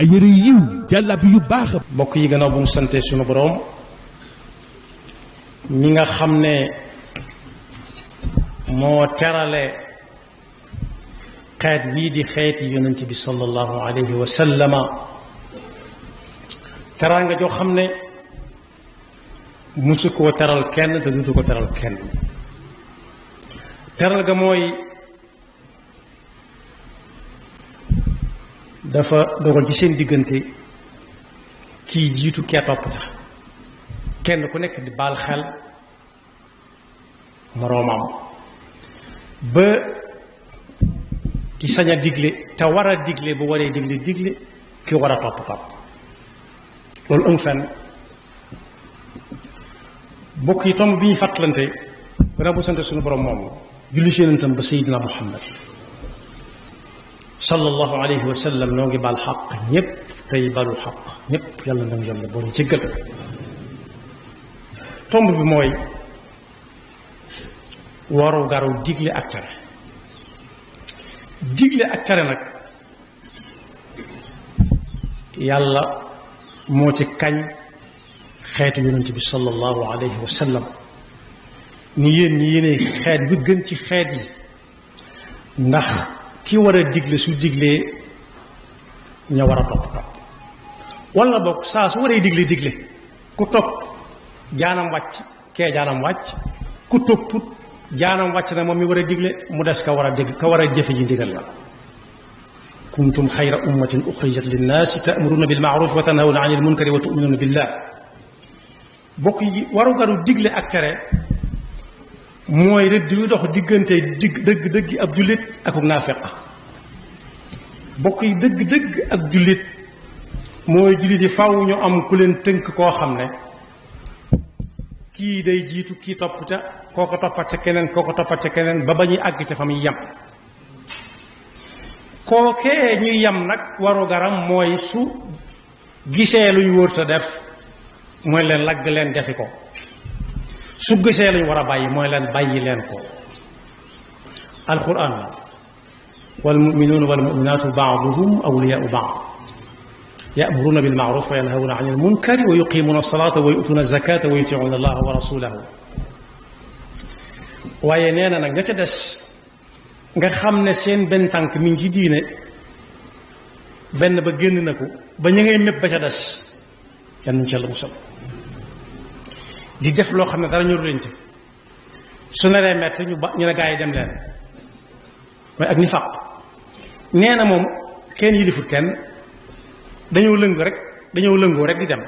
ay yëre yiw jàllabi yu baax. mbokk yi gannaaw bu ñu sante sunu boroom mi nga xam ne moo terale xeet wii di xeeti yonent bi sallallahu alayhi wa sallama teraanga joo xam ne musu koo teral kenn te duutu ko teral kenn. teral ga mooy dafa dogal ci seen diggante kii jiitu kee topp ca kenn ku nekk di baal xel moroomam ba ki sañ a digle te war a digle bu waree digle ki war a topp loolu am fenn. bokk yi tomb bi ñu fàttalante gannaaw bu sant suñu borom moom julli si yonentam ba Seydina Muhammad sallallahu alayhi wa sallam noo ngi baal xaq ñépp tey balu xaq ñépp yàlla na yàlla boole jéggal. tomb bi mooy waru garu digle ak tere. digle ak tere nag yàlla moo ci kañ xeetu yonent bi sallallahu alayhi wa sallam ni yéen ñi yéene xeet bi gën ci xeet yi ndax ki war a digle su diglee ña war a topp walla bokk saa su waree digle ku topp jaanam wàcc kee jaanam wàcc ku topput jaanam wàcc na moom mi war a digle mu des ka war a jëfe ji ndigal la. kuntum xayra ummatin uxrijat linnaasi ta'muruna bil ma'ruf wa tanhawna anil munkari wa tu'minuna billah. bokk yi waru garu digle ak tere mooy rëdd yu dox diggante dëgg ab jullit ak naafeq. bokk yi dëgg ak jullit mooy jullit yi faw ñu am ku leen tënk koo xam ne kii day jiitu kii topp ca kooko toppat ca keneen ba ñuy àgg ca fa muy yem. kookee ñuy yem nag waru garam mooy su gisee luñ wërta def mooy leen lagg leen defi ko su gisee luñ war a bàyyi mooy leen bàyyi leen ko. alquran la wal muminuuna wal muminaatu baaduhum awliyaau baad ya'muruuna bil ma'ruuf wa yanhawna anil munkari wa yuqiimuuna as-salaata wa yu'tuuna az-zakaata wa yutii'uuna allaha wa rasuulahu. waaye nee na nag ña ca des nga xam ne seen benn tànk mi ngi ci diine benn ba génn na ko ba ñu ngay mépp ba ca des kenn ñu ca la musal di def loo xam ne dara ñoru leen ci su naree metti ñu ne gaa yi dem leen mooy ak ni fàq. nee na moom kenn yilifut kenn dañoo lëngoo rek di dem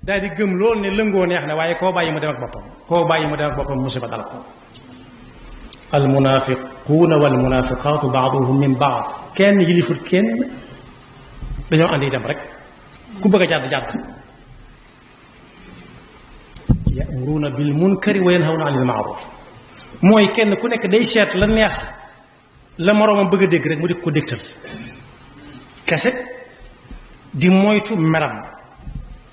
daal di gëm loolu ne lëngoo neex na waaye koo bàyyi mu dem ak boppam musiba dal ko. al munaafiquuna wal munaafiqaatu baaduhum min baad kenn yilifut kenn dañoo àndi dem rek ku bëgg a jàdd ya'muruuna bil munkari wa yanhawna anil ma'ruuf mooy kenn ku nekk day seet la neex la moroomam bëgg a dégg rek mu di ko dégtal kese di moytu meram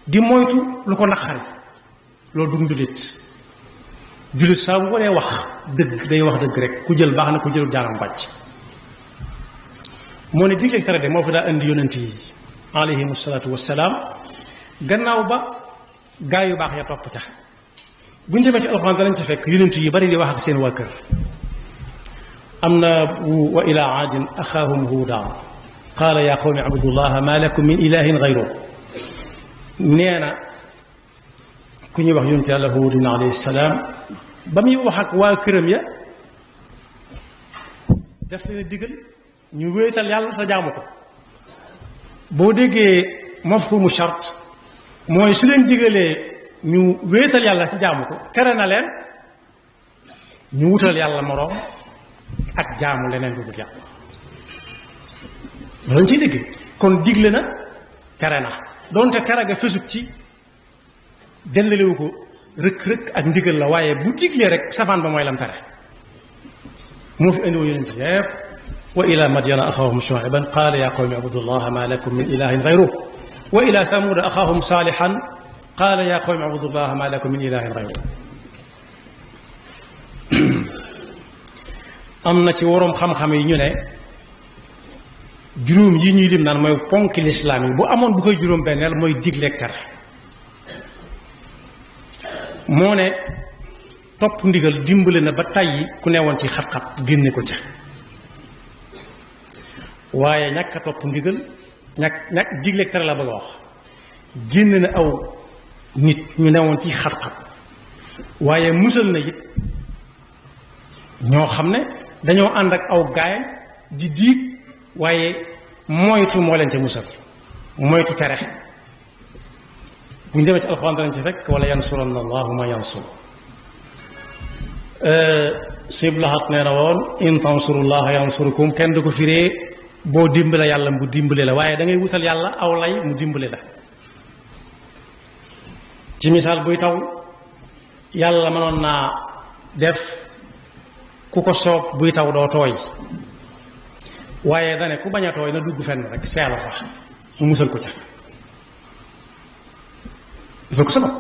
di moytu lu ko naqari loolu dugg jullit saa bu waree wax dëgg day wax dëgg rek ku jël baax na ku jël jaanam wàcc. moo ne digle tere de moo fi daa indi yonent yi alayhimu salaatu wassalaam gannaaw ba gaa yu baax ya topp ca. bu ñu demee ci alxuraan danañ ci fekk yonent yu bari di wax ak seen waa kër. am na wa ilaa aadin axaahum huuda qaala yaa qawmi abudullaha ma lakum min ilahin gayru. nee na ku ñuy wax yonent yàlla Huudin alayhi salaam ba muy wax ak waa këram ya def leen a digal ñu wéetal yàlla te jaamu ko. boo déggee mafhumu shart mooy su leen digalee ñu wéetal yàlla ci jaamu ko tere na leen ñu wutal yàlla moroom ak jaamu leneen lu dul yàlla. loolu ciy dégg kon digle na tere na doonte tere ga fesut ci dellalewu ko rëkk ak ndigal la waaye bu diglee rek safaan ba mooy lam tere. moo fi indiwoo yonent yépp wa ila madyana axaahum shuayban qaala yaa qawmi abudullaha ma lakum min ilahin gayruh wa ila thamuda axaahum saalihan qaala yaa qawmi abudullaha ma lakum min ilahin gayruh. am na ci waroom xam-xam yi ñu ne juróom yi ñuy lim naan mooy ponki lislaam yi bu amoon bu koy juróom benneel mooy digle tere moo ne topp ndigal dimbale na ba tàyyi ku newoon ci xat-xat génne ko ca waaye ñàkk a topp ndigal ñàkk digle tere la bëgg a wax génn na aw nit ñu newoon ci xat-xat waaye musal na it ñoo xam ne dañoo ànd ak aw gaay di diig waaye moytu moo leen ca musal moytu tere bu ñu demee ci alxuraan danañ ci fekk wala yansuranna allahu ma yansur sib laxat nee na woon in tansurullaha yansurukum kenn du ko firee boo dimbale yàlla mu dimbale la waaye da ngay wutal yàlla aw lay mu dimbale la ci misaal buy taw yàlla mënoon naa def ku ko soob buy taw doo tooy waaye dane ku bañ a tooy na dugg fenn rek seela fa mu musal ko ca dafa ko sabab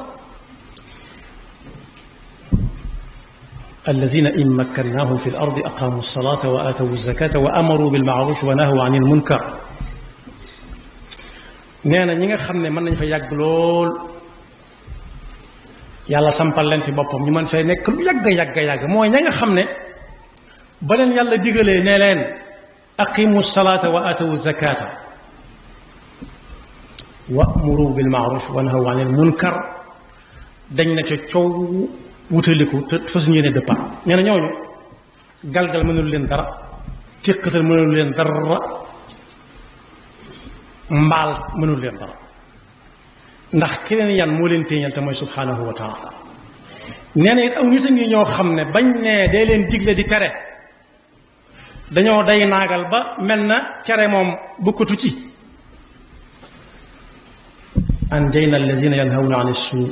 alladina in makkannahum fi l ardi aqamu lsalata wa aatawu zakata wa amaru bilmaaruf wa nahaw an il munkar nee na ñi nga xam ne mën nañ fa yàgg lool yàlla sampal leen fi boppam ñu mën fay nekk lu yàgg mooy ña nga xam ne ba leen yàlla digalee ne leen aqimu salaata wa aatawu zakata wa amuru bilmaaruf wa nahaw an il munkar dañ na ca coow wutaliku te fasuñu yéene dëppaat nee na ñooñu galgal mënul leen dara téqatal mënul leen dara mbaal mënul leen dara ndax ki leen yan moo leen téeñal te mooy subhanahu wa taala nee na it aw nit a ngi ñoo xam ne bañ ne dee leen digle di tere dañoo day naagal ba mel na tere moom bukkatu ci anjayna alladina yanhawna an suu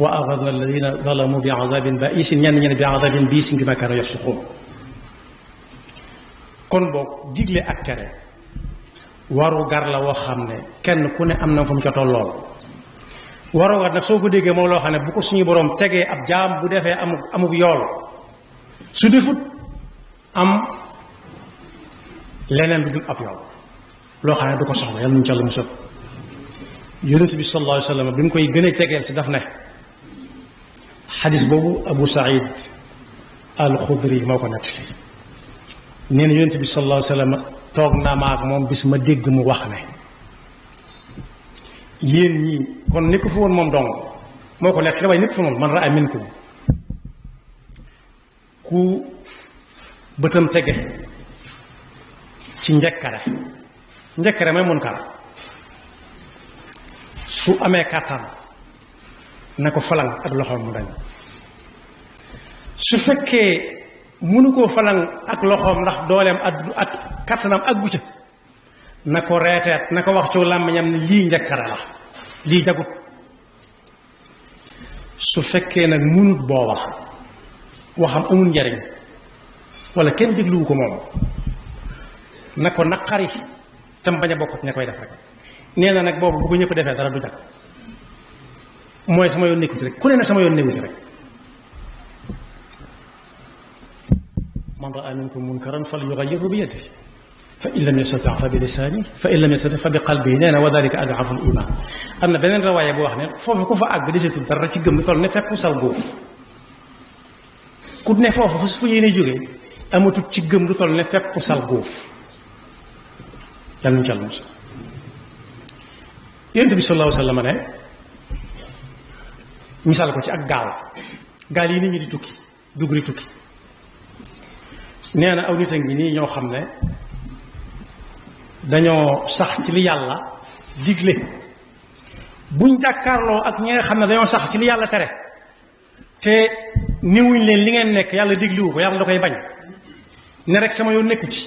wa axadna alladina zalamu bi azabin baisin ñenn ñenn bi azabin biisin bi ma kaanu yafsuqun kon boog digle ak tere waru gar la woo xam ne kenn ku ne am na fu mu ca tollool waru gar nag soo ko déggee moom loo xam ne bu ko suñu boroom tegee ab jaam bu defee amuk yool su defut am leneen lu dul ab yool loo xam ne du ko soxla yàlla nañu ci Yàlla musal yonent bi sallallahu alayhi wa sallam bi mu koy gën a tegeel si daf ne xadis boobu Abu Saïd al-Xudri moo ko nettali nee na yonent bi sallallahu alayhi wa sallam toog naa ma ak moom bis ma dégg mu wax ne yéen ñii kon ni ko fa woon moom dong moo ko nettali waaye ni ko fa moom man raa minkum ku bëtam tege ci njëkkare may munkar su amee kàttan na ko falang ak loxoom mu dañ su fekkee mënu koo falang ak loxoom ndax dooleem ak kàttanam ak gu ca na ko reeteet na ko wax ci làmmiñam ne lii njëkkare la lii jagut su fekkee nag mënut booba waxam amul njariñ wala kenn dégluwu ko moom na ko naqari tam bañ a bokk ña koy def rek nee na nag boobu bu ko ñëpp defee dara du jag mooy sama yoon nekku ci rek ku ne na sama yoon nekku ci rek man raa minkum munkaran falyughayyirhu bi yadihi fa in lam yastati' fa bi lisaanihi fa in lam yastati' fa bi qalbihi nee na wa dhalika ad'afu al-iman am na beneen rawaaya bu wax ne foofu ku fa àgg desetul dara ci gëm lu toll ne fekk sal góof ku ne foofu fu yéene jógee amatut ci gëm lu toll ne fekk sal góof yàlla nañu ci Yàlla musal yonent bi sallallahu alayhi wa sallam ne misaal ko ci ak gaal yi nit ñi di tukki dugg di tukki nee na aw nit a ngi nii ñoo xam ne dañoo sax ci li yàlla digle buñ jàkkaarloo ak ñi nga xam ne dañoo sax ci li yàlla tere te niwuñ leen li ngeen nekk yàlla digliwu ko yàlla da koy bañ ne rek sama yoon nekku ci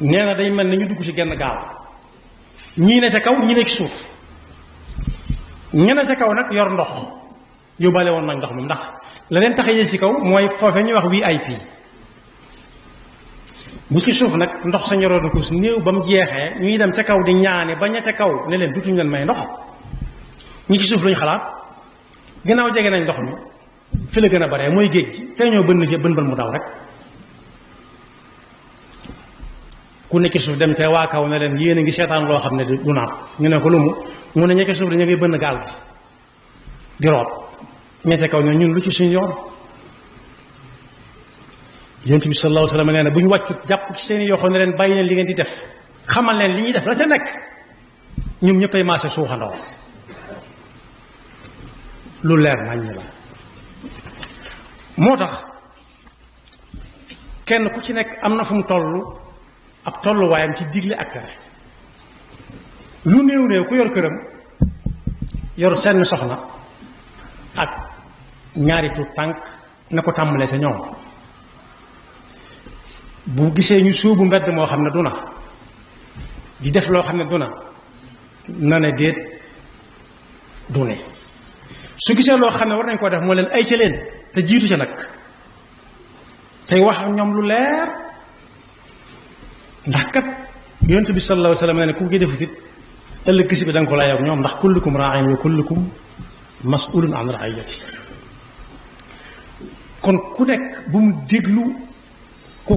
nee na day mel ne ñu dugg ci genn gaal ñii ne ca kaw ñii ne ci suuf ñene ca kaw nag yor ndox yóbbaale woon nag ndox moom ndax la leen tax a yéeg ci kaw mooy foofe ñuy wax VIP ñi ci suuf nag ndox sa ñoroon ko si néew ba mu jeexee ñuy dem ca kaw di ñaane ba ña ca kaw ne leen dutuñu leen may ndox ñi ci suuf luñu xalaat gannaaw jege nañ ndox mi fi la gën a bare mooy géej gi te ñoo bënn fi bën mu daw rek ku nekk suuf dem ca waa kaw ne leen yéen a ngi seetaan loo xam ne du naat ñu ne ko lu mu ne ñekk suuf dañu ngay bënn gaal gi di root ñette kaw ñun lu ci suñu yoon. yonent bi sallallahu alayhi wa sallam nee na bu ñu wàccut jàpp ci seen yoo xam ne leen bàyyi leen li ngeen di def xamal leen li ñuy def la ca nekk ñun ñëppay maase suuxandoo lu leer nañ la. moo tax kenn ku ci nekk am na fu mu toll ab tolluwaayam ci digle ak tere lu néew néew ku yor këram yor seen soxna ak ñaari tuut tànk na ko tàmbalee sa ñoom bu gisee ñu sóobu mbedd moo xam ne du na di def loo xam ne du na ne déet du ne su gisee loo xam ne war nañ koo def moo leen ay ca leen te jiitu ca nag tey wax ak ñoom lu leer ndax kat yonent bi sallallahu alayhi wa sallam ne ku ko defut it ëllëg gis bi da nga ko laaj ak ñoom ndax kullukum raa'in wa kullukum mas'ulun an ra'iyati kon ku nekk bu mu déglu ku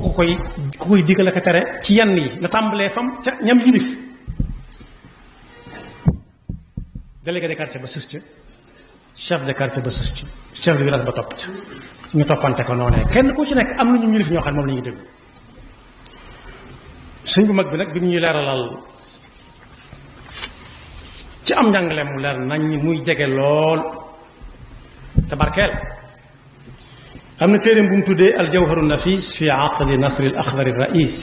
koy digal ak tere ci yenn yi na tàmbalee fam ca ñam yilif délégué de quartier ba sës ca chef de quartier ba sës ca chef de village ba topp ca ñu toppante ko noonee kenn ku ci nekk am na ñu yilif ñoo xam ne moom la ñuy déglu sëñ bu mag bi nag bi ñuy leeralal ci am njàngale mu leer nañ muy jege lool te barkeel am na téeréem bu mu tuddee aljawharu nafis fi aqli nasri al axdari rais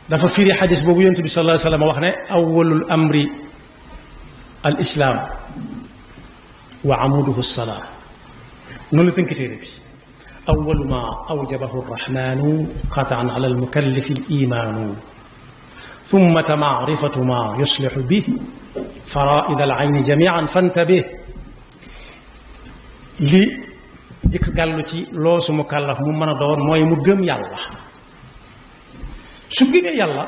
dafa firi xadis boobu yonent bi sallallahu alayhi wa sallam wax ne awwalul amri al islaam wa amuduhu salaa noonu la tënk téere bi awwalu ma awjabahu arrahmanu qataan ala almukallafi al imaanu ثم معرفة ما يصلح به فرائض العين جميعا فانتبه li dikk gàllu ci loosu mu kàllaf mu mën a doon mooy mu gëm yàlla su gëmee yàlla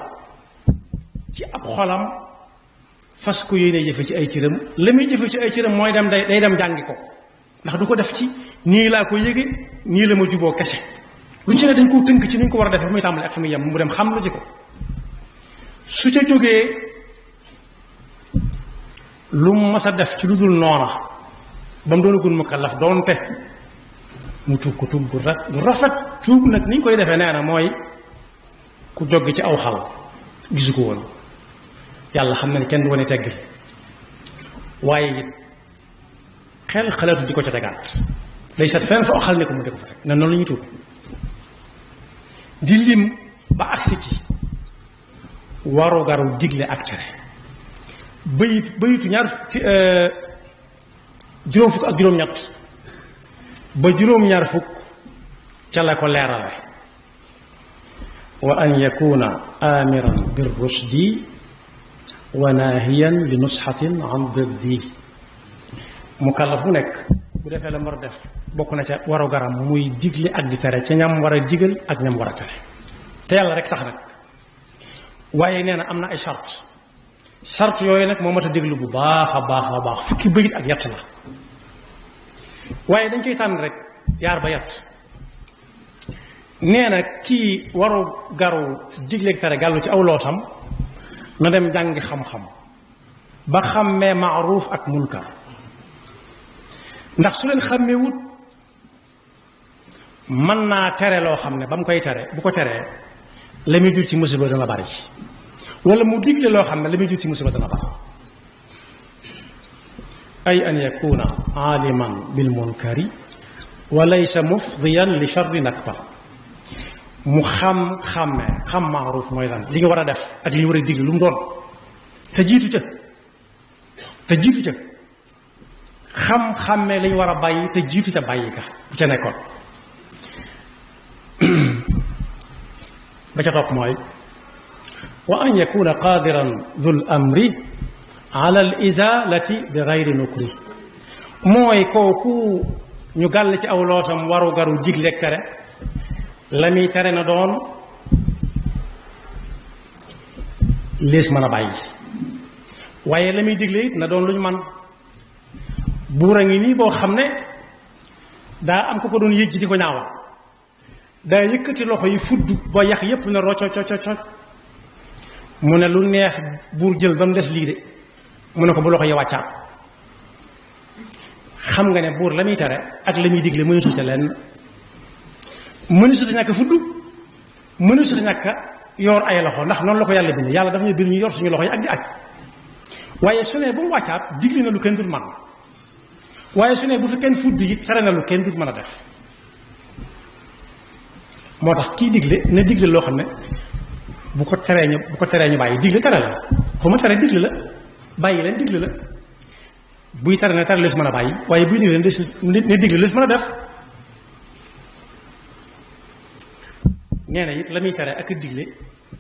ci ab xolam fas ko yéene jëfe ci ay cëram la muy jëfe ci ay cëram mooy dem day dem jàngi ko ndax du ko def ci nii laa ko yëge nii la ma juboo kese lu ci ne dañ koo tënk ci ni ñu ko war a defe fu muy tàmbali ak fu muy yem mu dem xam lu ji ko su ca jógee lu mu mas a def ci lu dul noona ba mu doonagul mukallaf doonte mu tuub ko tuub gu rafet tuub nag ni ñu koy defee nee na mooy ku jogg ci aw xal gisu ko woon yàlla xam na ne kenn du wane tegg waaye it xel xalaatu di ko ca tegaat day set fenn fa xal ne ko mu di ko fa teg ne noonu la ñuy tuub di lim ba agsi ci waru garu digle ak tere bayitu ñaar juróom fukk ak juróom-ñett ba juróom-ñaar fukk ca la ko leerale wa an yakuna amiran bir rushdi wa naahiyan li nusxatin an diddi mukallaf bu nekk bu defee la mu war a def bokk na ca waru garam muy digle ak di tere ca ñam war a digal ak ñam war a tere te yàlla rek tax nag waaye nee na am na ay charte yooyu nag moo mat a déglu bu baax a baax fukki bëyit ak yett la waaye dañ koy tànn rek yaar ba yett nee na kii waru garu digleeg tere gàllu ci aw loosam na dem jàngi xam-xam ba xàmmee maaruuf ak munkar ndax su leen xàmmee wut mën naa tere loo xam ne ba mu koy tere bu ko teree la muy jur ci musiba dana bari wala mu digle loo xam ne la muy jur ci musiba dana bari ay an yakuna aaliman bil munkari wa laysa mufdiyan li charrin akbar mu xàmmee xam maaruuf mooy lan li nga war a def ak li nga war a digle lu mu doon te jiitu ca xàmmee li ñu war a bàyyi te jiitu ca bàyyi ka bu ca nekkoon ba ca topp mooy wa an yakuna qadiran dhul amri ala al izalati bi gayri nukri mooy kooku ñu gàll ci aw loosam waru garu digleeg tere la muy tere na doon lees mën a bàyyi waaye la muy digle it na doon lu ñu man buur a ngi nii boo xam ne daa am ko doon yëg ji di ko ñaawal daa yëkkati loxo yi fudd ba yax yépp ne rocco co mu ne lu neex buur jël ba mu des lii de mu ne ko bu loxo yi wàccaat xam nga ne buur la muy tere ak la muy digle mënu suta leen mënu suta ñàkk fudd mënu suta ñàkk yor ay loxo ndax noonu la ko yàlla bind yàlla dafa ñu bind ñu yor suñu loxo yi ak di aj waaye su ne ba mu wàccaat digle na lu kenn dul man waaye su ne bu fi kenn fudd yi tere na lu kenn dul mën a def moo tax kii digle ne digle loo xam ne bu ko teree ñu bàyyi digle tere la xuma tere digle la bàyyi leen digle la buy tere ne tere lees mën a bàyyi waaye buy digle ne digle lees mën a def nee na it la muy tere ak digle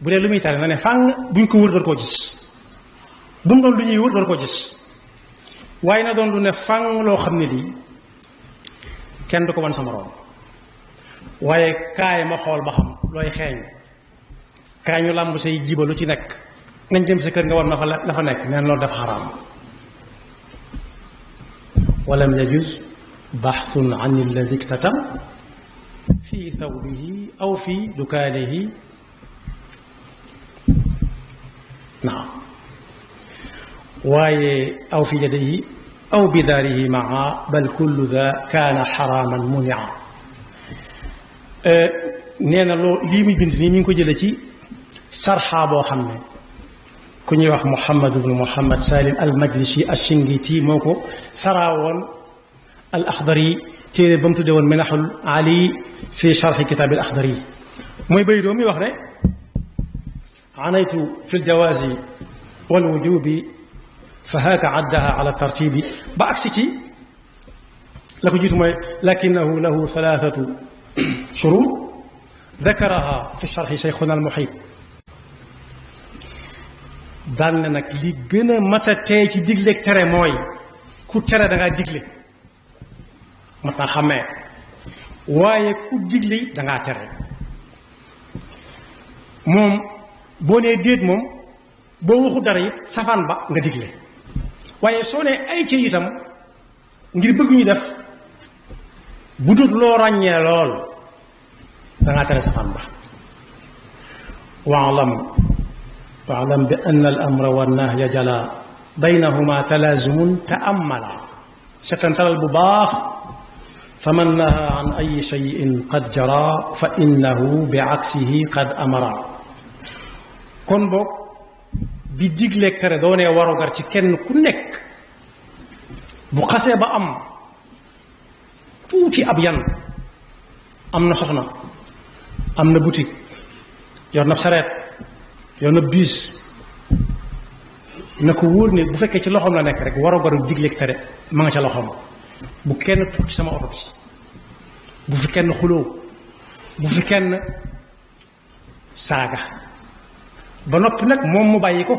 bu dee lu muy tere na ne fàng buñ ko wër doon koo gis bu mu doon lu ñuy wër doon koo gis waaye na doon lu ne fàng loo xam ne lii kenn du ko wan sa moroom waaye kaay ma xool ba xam looy xeeñ kaay ñu làmb say jiba lu ci nekk nañ dem sa kër nga wan ma fa la fa nekk neen loolu dafa xaraam walam yajuz baxthun an alladi iktatam fi thawbihi aw fi dukaanihi naam waaye aw fi yadihi aw bidaarihi maa bal kullu da kaana xaraaman munia nee na loo lii muy bind nii mi ngi ko jële ci sarxa boo xam ne ku ñuy wax Muhammad ibnu Muhammad Salim al Majlisi Ashingiti moo ko saraawoon al Axdari téere ba mu tuddee woon Minaxul Ali fi sharxi kitaabi al Axdari mooy bay doo mi wax ne anaytu fi ljawaazi wal wujubi fa haaka addaha ala tartibi ba agsi ci la ko jiitu mooy lakinahu lahu thalathatu shurut dakaraha fi sharxi shaykhuna al muhit daan na nag li gën a mat a tey ci digleeg tere mooy ku tere da ngaa digle mat naa xàmmee waaye ku digle da ngaa tere moom boo nee déet moom boo waxu dara it safaan ba nga digle waaye soo nee ay ci itam ngir bëgg ñu def bu dut loo ràññee lool da ngaa tere safaan ba waalam bi anna al amra wa nahya jala baynahuma talaazumun taamala setantalal bu baax fa man naha an ay cheyin qad jara fa innahu bi aksihi qad amara kon boog bi digleeg tere doonee warugar ci kenn ku nekk bu xasee ba am tuuti ab yan am na soxna am na boutique yor na sareet yor na biis na ko wóor ne bu fekkee ci loxoom la nekk rek warugaru digleeg tere ma nga ca loxoom bu kenn tuux ci sama oto bi bu fi kenn xuloo bu fi kenn saaga ba noppi nag moom mu bàyyi ko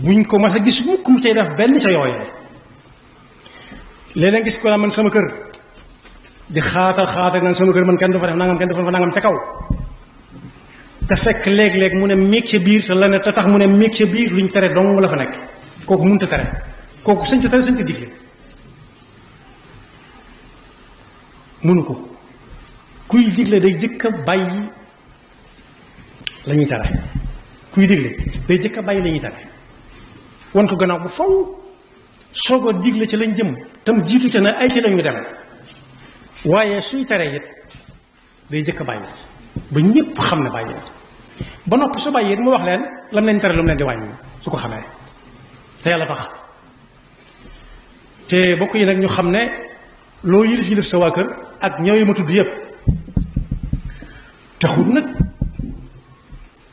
buñ ko mas a gis mukk mu cay def benn ca yooyee léeg-léeg gis ko la man sama kër di xaatal nan sama kër man kenn du fa def nangam kenn du fa nangam ca kaw te fekk léeg-léeg mu ne méeg ca biir te la ne te tax mu ne méeg ca biir luñ tere dong la fa nekk kooku mënut a tere kooku sañ ta tere sañ ta digle mënu ko kuy digle day jëkk a bàyyi la ñuy tere kuy digle day jëkk a bàyyi la ñuy tere wan ko gannaaw bu faw soog a digle ci lañ jëm tam jiitu ca ne ay ci lañu dem waaye suy tere it day jëkk a bàyyi ba ñépp xam ne bàyyi ba noppi su bàyyi it mu wax leen lam leen tere lu mu leen di wàññi su ko xamee te yàlla tax te bokk yi nag ñu xam ne loo yilif sa waa kër ak ñëw yi ma tudd yépp taxul nag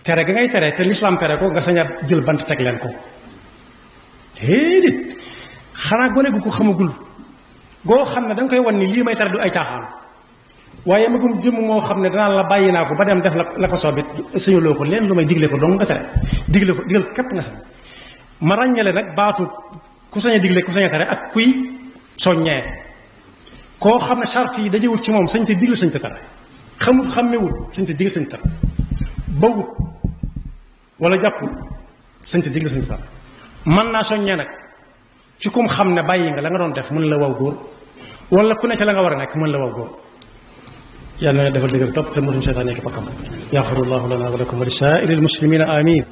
tere ga ngay tere te lislaam tere ko nga sañ a jël bant teg leen ko déedéet xanaa gone gu ko xamagul goo xam ne da nga koy wan ni lii may tere du ay caaxaan waaye magum jëmm moo xam ne danaa la bàyyi naa ko ba dem def la ko soobit sañuloo ko leen lu may digle ko dong nga tere digle ko digal képp nga sañ ma ràññale nag baatu ku sañ a digle ku sañ a tere ak kuy soññee koo xam ne charte yi dajewut ci moom sañ te digle sañ te tere xamut xàmmewut sañ te digle sañ te tere bawut wala jàpput sañ te digle sañ te tere mën naa soññee nag ci kum xam ne bàyyi nga la nga doon def mën la waw góor wala ku ne ca la nga war a nekk mën la waw góor yàlla na defal dëgër topp te mosuñ seytaan nekk bakkam yaxfirullahu lana wa lakum wa li saa'iril muslimina amin